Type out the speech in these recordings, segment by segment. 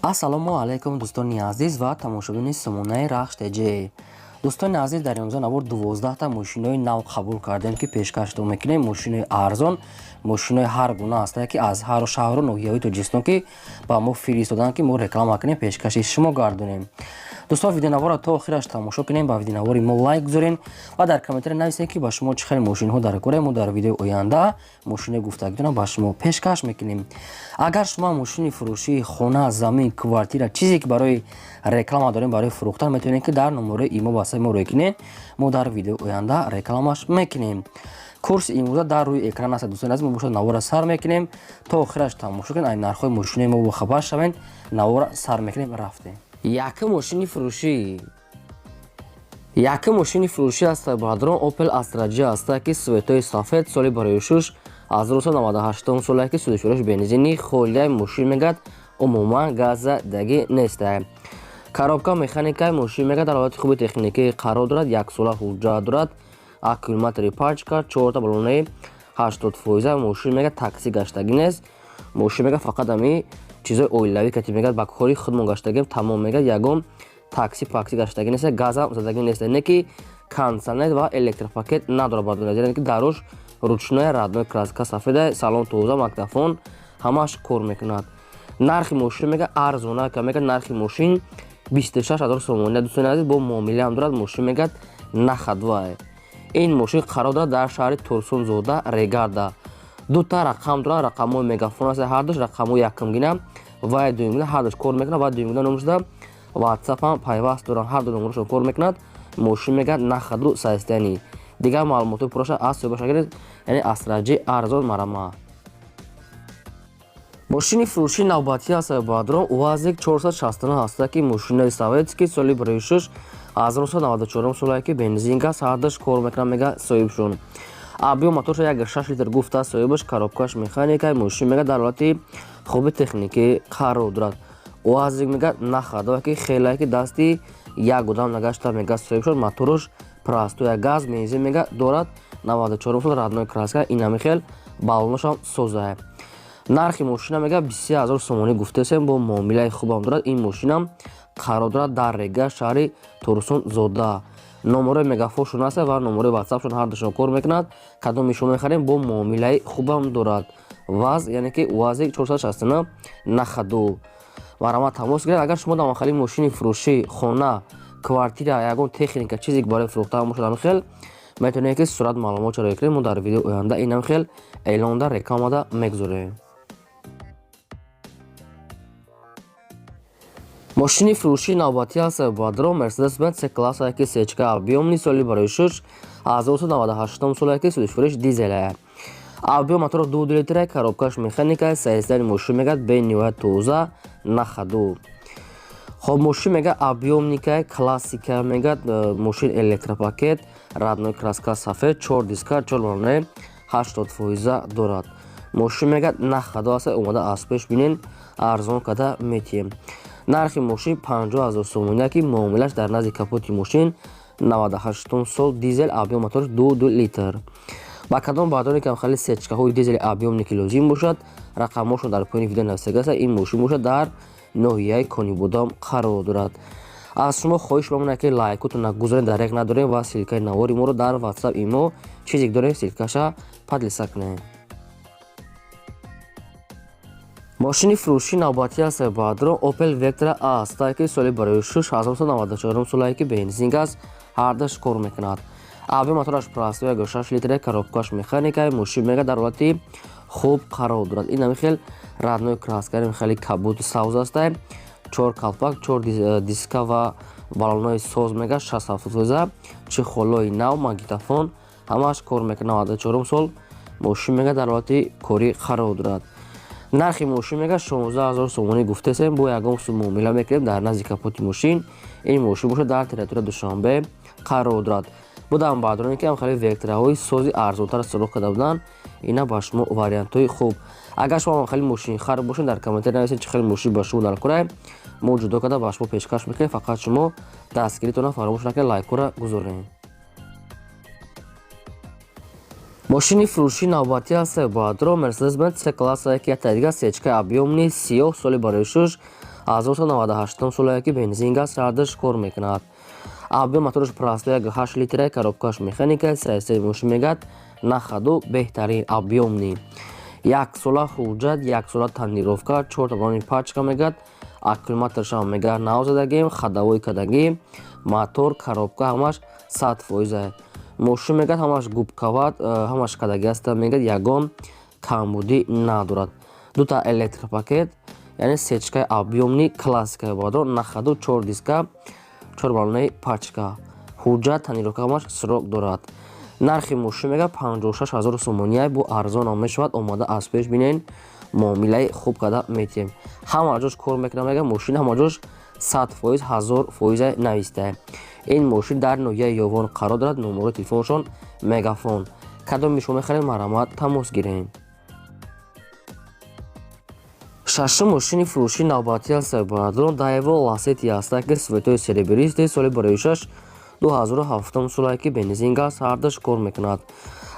Ассалому алайкум, дӯстони азиз ва тамошобини сомонаи Рахш ТЖ. Дӯстони азиз, дар имрӯза навор 12та мошинои нав қабул кардем, ки пешкаштон мекунем. Мошинои арзон, мошинои ҳар гуна ҳастае, ки аз ҳару шаҳру ноҳияҳои Тоҷикистон, ки ба мо фиристоданд, ки мо реклама кунем, пешкаши шумо гардонем. Дӯстон, видеонаворро то охираш тамошо кунем, ба видеонавори мо лайк гузорем ва дар комментария нависем, ки ба шумо чӣ хел мошинҳо дар кора. Мо дар видеои оянда мошинои гуфтагитонро ба шумо пешкаш мекунем. Агар шумо мошини фурӯшии хона, замин, квартира, чизе ки барои реклама дорем, барои фурӯхтан, метавонед, ки дар номерои имо васаи мо рӯй кунед. Мо дар видеои оянда рекламаш мекунем. Курси имрӯза дар рӯи экран аст. Дӯстони азиз, мо бошад навора сар мекунем, то охираш тамошо кунед, ай нархҳои мошинои мо бохабар шавед. Навора сар мекунем, рафтем. Якум мошини фурӯшӣ, якум мошини фурӯшӣ аст, бародарон, Opel Astra J аст, ки цветои сафед, соли барои шуш 1998 соле, ки судишураш бензини холияи. Мошин мегӯяд, умуман газзадагӣ неста, коробка механикаи. Мошин мегӯяд, дар ҳолати хуби техникӣ қарор дорад, яксола ҳуҷҷат дорад, аккумулятори пачка, чорта баллонаи 80%. Мошин мегӯяд, такси гаштагӣ нест. Мошин мегӯяд, фақат ами чизои оилавӣ кати мегӯяд, ба кори худмон гаштагим, тамом. Мегӯяд, ягон такси пакси гаштагӣ нест, газам задагӣ нест, не ки кондитсионер ва электропакет надорад. Бардорад, яъне ки даруш ручная, родной краска сафеда, салон тоза, магнитофон, ҳамааш кор мекунад. Нархи мошин мега арзонака, мега нархи мошин 26 000 сомонӣ. Дӯстони азиз, бо муомилаам дорад. Мошин мегӯяд, на ходовая. Ин мошин қарор дорад дар шаҳри Турсунзода, Регарда. Дута рақам дорад, рақамҳои мегафон аст ҳардуш. Рақамҳои якумгина ва дуюмгина ҳардуш кор мекунад ва дуюмгина номшуда ватсап ҳам пайваст доранд, ҳарду номерашон кор мекунад. Мошин мегӯяд, на ходу состояние. Дигар маълумотҳои пурраша аз соҳибаш агиред. Яъне Астра J арзон марама. Мошини фурӯшии навбатӣ аст, бародарон, УАЗик 469 ҳаста, ки мошинаи советский, соли барои шуш 1994 солае, ки бензин, газ ҳардуш кор мекунад, мега соҳибшон. Объём моторша 1,6 литр гуфта соҳибаш, коробкаш механика. Мошин мега, дар ҳолати хуби техникӣ қарор дорад. УАЗик мега, на ходовая, ки хелае ки дасти як одам нагашта, мега соҳибшон. Моторуш простой, газ, бензин мега дорад, 94 сол, родной краска, инами хел баллонашам созае. Нархи мошина мега 23 000 сомонӣ гуфтесем, бо муомилаи хубам дорад. Ин мошинам қарор дорад дар Рега, шаҳри Турсунзода. Номерои мегафоншон аст ва номерои ватсапшон, ҳардушон кор мекунад. Кадоми шумо мехарем, бо муомилаи хубам дорад. ВАЗ, яъне ки УАЗик 469 на ходу. Марҳамат, тамос гиред. Агар шумо дар махали мошини фурӯшӣ, хона, квартира, ягон техника, чизе ки барои фурӯхтан бошад, ҳамин хел метавонед, ки сурат маълумот чаро кунед. Мо дар видеои оянда инам хел эълонда, рекламада мегузорем. Мошини фурӯшии навбатӣ аст, бародарон, Мерседес Бенз С класса, ки сечка объёмный, соли барои шуш 1998 соле, ки судишфуриш дизелая. Объём мотор 2 литра, коробкаш механика. Состояние мошин мегӯяд, бениҳоят тоза, на ходу. Хоб, мошин мега объёмникая, классика мегӯяд. Мошин электропакет, родной краска сафед, чор диска, чор баллонаи 80 фоиза дорад. Мошин мегӯяд, на ходу аст. Омада аз пеш бинен, арзон карда метиҳем. Нархи мошин 50 000 сомонӣ, ки муомилаш дар назди капоти мошин. 98 сол, дизел, объём моторш 2,2 литр. Ба кадом бардоре ки хеле сечкаҳои дизели объёмный ки лозим бошад, рақамҳошон дар поёни видео нависага аст. Ин мошин бошад, дар ноҳияи Конибодом қарор дорад. Аз шумо хоҳиш мемонад, ки лайкотона гузоред, дареғ надорем, ва ссылкаи навори моро дар ватсап, имо, чизе ки дорем, ссылкаша поделиться кунем. Мошини фурӯшии навбатӣ аст, бародарон, Opel Vectra A аст, ки соли барои шуш 1994 солае, ки бензин, газ ҳардуш кор мекунад. Объём мотораш простой, 1,6 литре, коробкаш механика. Мошин мега, дар ҳолати хуб қарор дорад. Ин ҳами хел родной краска, хеле кабуд савз аста, чор калпак, чор диска ва баллонҳои соз, мега 67 фоиза, чехолои нав, магнитофон, ҳамааш кор мекунад. 94 сол, мошин мега, дар ҳолати корӣ қарор дорад. Нархи мошин мега 16 000 сомонӣ гуфтесем, бо ягон сум муомила мекунем дар назди капоти мошин. Ин мошин бошад, дар территорияи Душанбе қарор дорад. Будам баъдроне ки ҳам хеле вектораҳои сози арзонтар сироғ карда буданд, ина ба шумо вариантҳои хуб. Агар шумо хеле мошинхар бошед, дар комментария нависед, чӣ хеле мошин ба шумо дар кора, мо ҷудо карда ба шумо пешкаш мекунем. Фақат шумо дастгиритонро фаромӯш накунед, лайкҳоро гузоред. Мошини фурӯшии навбатӣ аст, бародарон, Мерседес Бенз С класса, ки якта дигар сечкаи объёмный сиёҳ, соли барои шуш 1998 солае ки бензин газ ҳардаш кор мекунад. Объем мотораш простой 8 литра, коробкаш механика, состояние мошин мегад на ходу беҳтарин, объемный. Як сола ҳуҷҷат, як сола тонировка, чорта балони пачка мегад, аккумуляторшам мегад нав задагим, ходовой кадагим, мотор, коробка ҳамаш 100%. Мошин мегад ҳамаш губкават, ҳамаш кадаги аста мегад, ягон камбудӣ надорад. Дута электропакет, яъне сечкаи объемный классика бародар, на ходу, чор диска, чор балонаи пачка. Ҳуҷҷат, тонировка ҳамаш срок дорад. Нархи мошин мегад 56 ҳазор сомония, бо арзонам мешавад, омада аз пеш бинен, муомилаи хуб карда метиҳем. Ҳама ҷош кор мекунад мега мошин, ҳама ҷош 100%, 1000% навистае. Ин мошин дар ноҳияи Ёвон қарор дорад, номерои телефоншон Мегафон. Кадоми шумо мехаред, марҳамат, тамос гиред. Шашум мошини фурӯшии навбатӣ аст, бародарон, Daewoo Lacetti аст, ки цветои серебристый, соли барои 6 2007 солае ки бензин газ ҳардаш кор мекунад.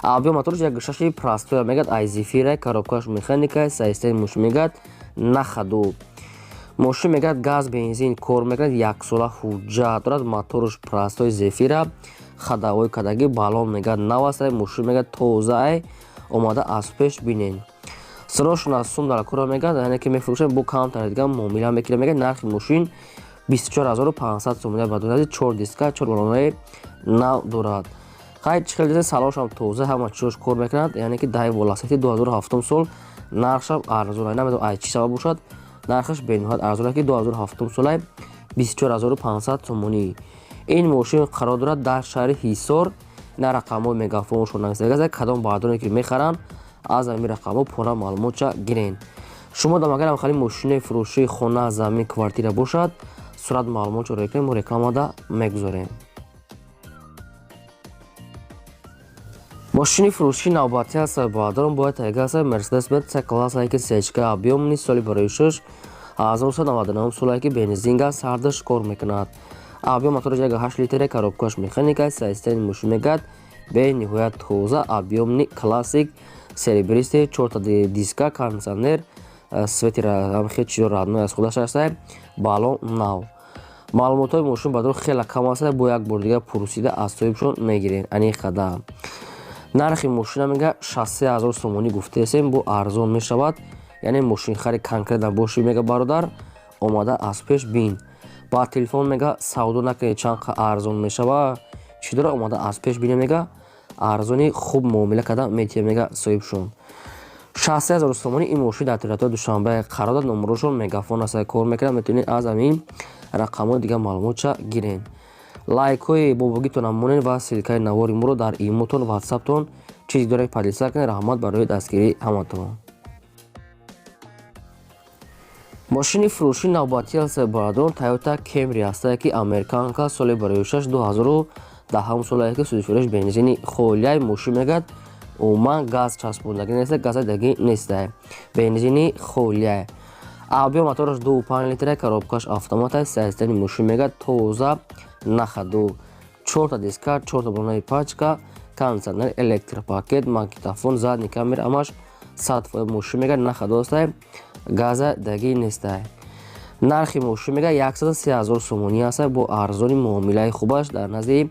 Объем мотораш 1,6 простой мегад, ай Зефира, коробкаш механика, состояние мошин мегад на ходу. Мошин мегад газ бензин кор мекунад, як сола ҳуҷҷат дорад, мотораш простой Зефира, ходовой кадаги, баллон мегад нав аст, мошин мегад тозаай, омада аз пеш бинен. Сирошон аз сум дар кора мегад, яъне ки мефурӯшад, бо камтар дига муомила мекунад мегад. Нархи мошин 24 500 сомони ба чор диска, чор баллонаи нав дорад. Хай, чӣ хел дида, салоншам тоза, ҳама чизош кор мекунад, яъне ки Daewoo Lacetti 2007 сол, нархшам арзон, намедонам ай чӣ сабаб бошад, нархаш бениҳоят арзон, ки 2007 солай 24 500 сомонӣ. Ин мошин қарор дорад дар шаҳри Ҳисор. На, рақамҳои Мегафоншон нависта, кадом бардоре ки мехаранд, аз ҳамин рақамҳо пурра маълумотша гирен. Шумо дам агарам хали мошинаи фурӯшии хона, замин, квартира бошад, сурат маълумотшо рекунем, мо рекламада мегузорем. Мошини фурӯшии навбатӣ аст, бародарон, бояд тайга аст Mercedes Benz C класс ки сечка объемный, соли барои 6 1999 солае ки бензин газ ҳардаш кор мекунад. Объем мотораш 1,8 литра, коробкаш механика, состояние мошин мегад бениҳоят тоза, объемный, классик, серебристый, чорта диска, кондиционер, свети хел чизо родной аз худаш аст, баллон нав. Маълумотҳои мошин бадор хеле кам аст, бо як бор дига пурсида аз соҳибшон мегирем. Ани қадар. Нархи мошина мега 63 ҳазор сомонӣ гуфтаесем, бо арзон мешавад, яъне мошинхари конкретно бошӣ мега бародар, омада аз пеш бин. Ба телефон мега савдо накунед, чанд арзон мешава, чӣ дора, омада аз пеш бинем мега, арзони хуб муомила карда метиҳем мега соҳибшон. 63 ҳазор сомонӣ. Ин мошин дар территорияи Душанбе қарор дорад, номерошон Мегафон аст, кор мекунад, метавонед аз ҳамин рақамҳои дига маълумотша гиред. Лайкҳои бобогитонам монед ва ссылкаи навори моро дар имотон, ватсаптон чизе доред, поделиться кунед. Раҳмат барои дастгирии ҳаматон. Мошини фурӯшии навбатӣ аст, бародарон, Toyota Camry аст, ки американка, соли барои 6 2010 солае ки судифурӯш бензини холияй. Мошин мегад умуман газ часпондагӣ нест, газадагӣ нест, бензини холияй. Объем мотораш 2,5 литра, коробкаш автомат аст, состояние мошин мегад тоза, на ходу, чорта диска, чорта балонаи пачка, кондиционер, электропакет, магнитофон, задний камера, ҳамаш 100%. Мошин мегад на ходу аст, газа дагӣ нестай. Нархи мошин мега 103 ҳазор сомонӣ аст, бо арзони муомилаи хубаш дар назди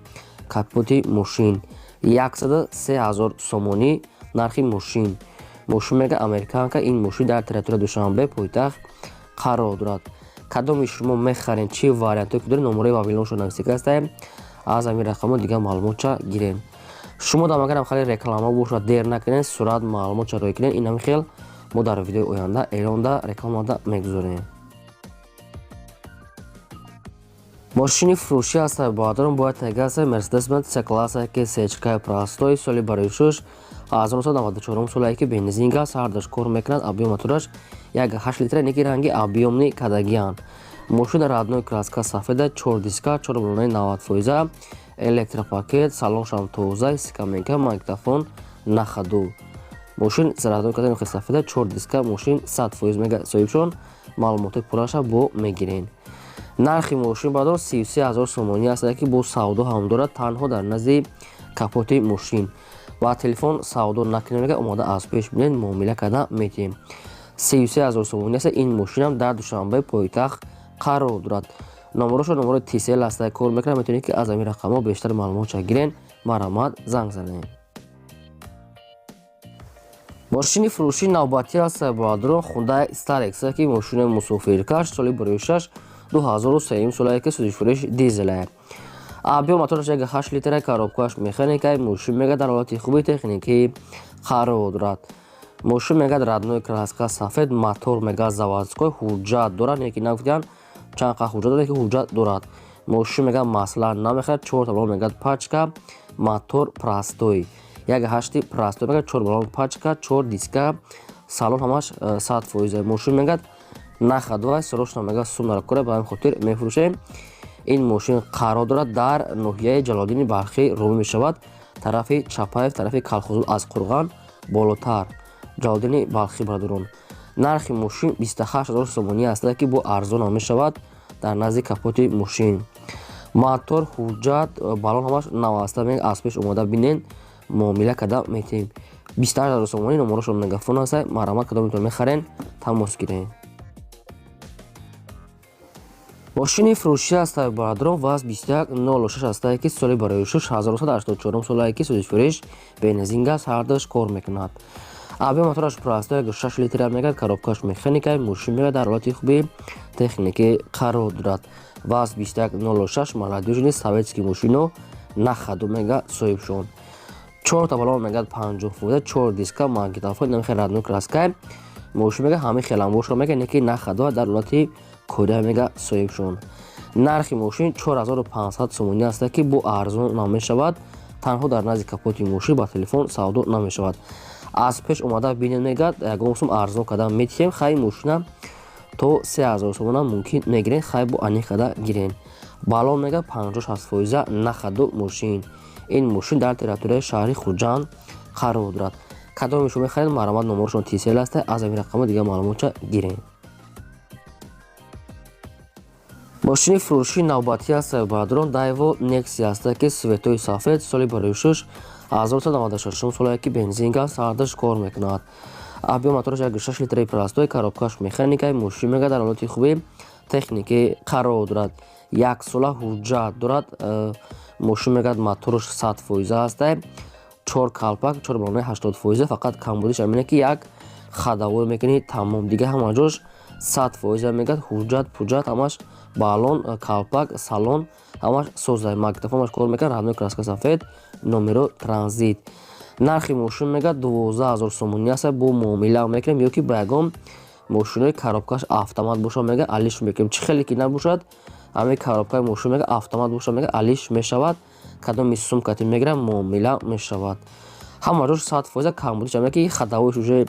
капоти мошин. 103 ҳазор сомонӣ нархи мошин. Мошин мега американка. Ин мошин дар территорияи Душанбе, пойтахт қарор дорад. Кадоми шумо мехарен, чӣ вариантҳое ки доред, номерои мобилношон нависида астаем, аз ҳамин рақамҳо дига маълумотча гирем. Шумо дам агарам хеле реклама бошад, дер накунед, сурат маълумотча рӯй кунед, ин ҳамин хел мо дар видеои оянда эълонда, рекламада мегузорем. Мошини фурӯшӣ аст, бародарон, бояд тайга аст Mercedes Benz C класса ки сечкаи простой, соли барои 6 1994 солае ки бензин газ ҳардаш кор мекунад. Объем мотораш 1,8 литра, неки ранги объемный кадагиянд. Мошин родной краска сафеда, чор диска, чор балонаи 90%, электропакет, салоншам тоза, скамейка, магнитофон, на ходу. Мошин родной краска сафеда, чор диска, мошин 100% мега соҳибшон, маълумотҳои пурраша бо мегирен. Нархи мошин бадор 33 ҳазор сомонӣ аст, ки бо савдо ҳам дорад, танҳо дар назди капоти мошин. Ба телефон савдо накунем, мега, омода аз пеш бинед, муомила карда метиҳем. 33 000 сомонӣ аст. Ин мошинам дар Душанбе, пойтахт, қарор дорад. Номерошо номерои Tcell аста, кор мекунад. Метавонед, ки аз ҳамин рақамҳо бештар маълумотша гирен, марҳамат, занг занед. Мошини фурӯшии навбатӣ аст, бародарон, Хундай Starex, ки мошини мусофиркаш, соли 6 2003 солае, ки сӯзишфурӯш дизелае. Объём мотораш 1,8 литра, коробкааш механикай. Мошин мега дар ҳолати хуби техникӣ қарор дорад. Мошин мегӯяд, родной краска сафед, мотор мегӯяд, заводской, ҳуҷҷат дорад, лекин нагуфтиянд чанд қа ҳуҷҷат дорад, ки ҳуҷҷат дорад. Мошин мегӯяд, масла намехӯрад, чор баллон мегӯяд, пачка, мотор простой, 1,8 простой мегӯяд, чор баллон пачка, чор диска, салон ҳамаш 100%. Мошин мегӯяд, на ходовай, срочно мегӯяд, сум наракора, ба ҳамин хотир мефурӯшем. Ин мошин қарор дорад дар ноҳияи Ҷалолиддини Балхӣ, рӯ мешавад тарафи Чапаев, тарафи Калхозул, аз Қурған болотар, Ҷалолиддини Балхӣ. Бародарон, нархи мошин 28 000 сомонӣ аст, ки бо арзон мешавад. Дар назди капоти мошин мотор, ҳуҷҷат, баллон ҳамаш нав аста. Аз пеш омода бинен, муомила карда метиҳем. 28 000 сомонӣ. Номерошон Мегафон аст. Марҳамат, кадометон мехарен, тамос гирем. Мошини фурӯшӣ аст, бародарон, ВАЗ 2106 ҳастае, ки соли барои 1984 солае, ки сӯзишфурӯш бензин, газ ҳардуш кор мекунад. Объём мотораш простой, 6 литра мегӯяд, коробкаш механикай. Мошин мегӯяд, дар ҳолати хуби техникӣ қарор дорад. ВАЗ 2106, молодёжный, советский мошино, на ходу мега соҳибшон. Чорта баллон мегӯяд, 50%, чор диска, магнитофон, намихе, родной краска. Мошин мега, ҳамин хелам боша мега, не ки на ходу, дар ҳолати кория мега соҳибшон. Нархи мошин 4500 сомонӣ аст, ки бо арзон намешавад. Танҳо дар назди капоти мошин, ба телефон савдо намешавад. Аз пеш омада бинед, мегӯяд, ягон сум арзон карда метиҳем. Хай, мошина то 3000 сомона мумкин мегирен, хай, бо аниқ карда гирен. Баллон мега, 50-60%, на ходу мошин. Ин мошин дар территорияи шаҳри Хуҷанд қарор дорад. Кадоме шумо мехаред, марҳамат, номерошон Tcell аст, аз ҳамин рақамҳо дигар маълумотча гирен. Мошини фурӯшии навбатӣ аст, бародарон, Daewoo Nexia аст, ки цветои сафед, соли барои 1996 солае, ки бензин, газ ҳардуш кор мекунад. Объём мотораш 1,6 литраи простой, коробкаш механикай. Мошин мега, дар ҳолати хуби техникӣ қарор дорад, як сола ҳуҷҷат дорад. Мошин мегӯяд, мотораш 100% аст, чор калпак, чор баллонаи 80%. Фақат камбудиш ҳамине, ки як ходовой мекунӣ, тамом, дига ҳама ҷош 100% мегӯяд. Ҳуҷҷат пуҷҷат ҳамаш, баллон, калпак, салон ҳамаш соза, магнитофон ҳамаш кор мекунад, родной краска сафед, номеро транзит. Нархи мошин мегӯяд, 12 000 сомонӣ аст, бо муомила мекунем, ё ки ба ягон мошинои коробкаш автомат боша, мега, алиш мекунем. Чӣ хеле ки набошад, ҳамин коробкаи мошин мега, автомат боша, мега, алиш мешавад. Кадоми сум кати мегирам, муомила мешавад. Ҳама ҷош 100%, камбудиш ҳаме, ки ходовойш уже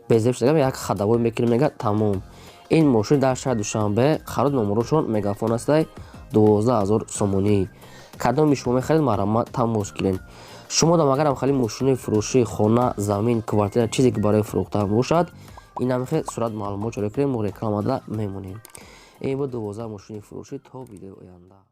безеб шуда, як ходовой мекунем, мега, тамом. Ин мошин дар шаҳри Душанбе қарор, номерошон Мегафон астай. 12 000 сомонӣ. Кадоми шумо мехаред, марҳамат, тамос гирен. Шумо дам агарам хали мошинои фурӯшии хона, замин, квартира, чизе ки барои фурӯхтан бошад, ин ҳамихе сурат маълумот ҷорӣ кунем, мо рекламада мемонем. Ин буд 12 мошини фурӯшӣ. То видеои оянда.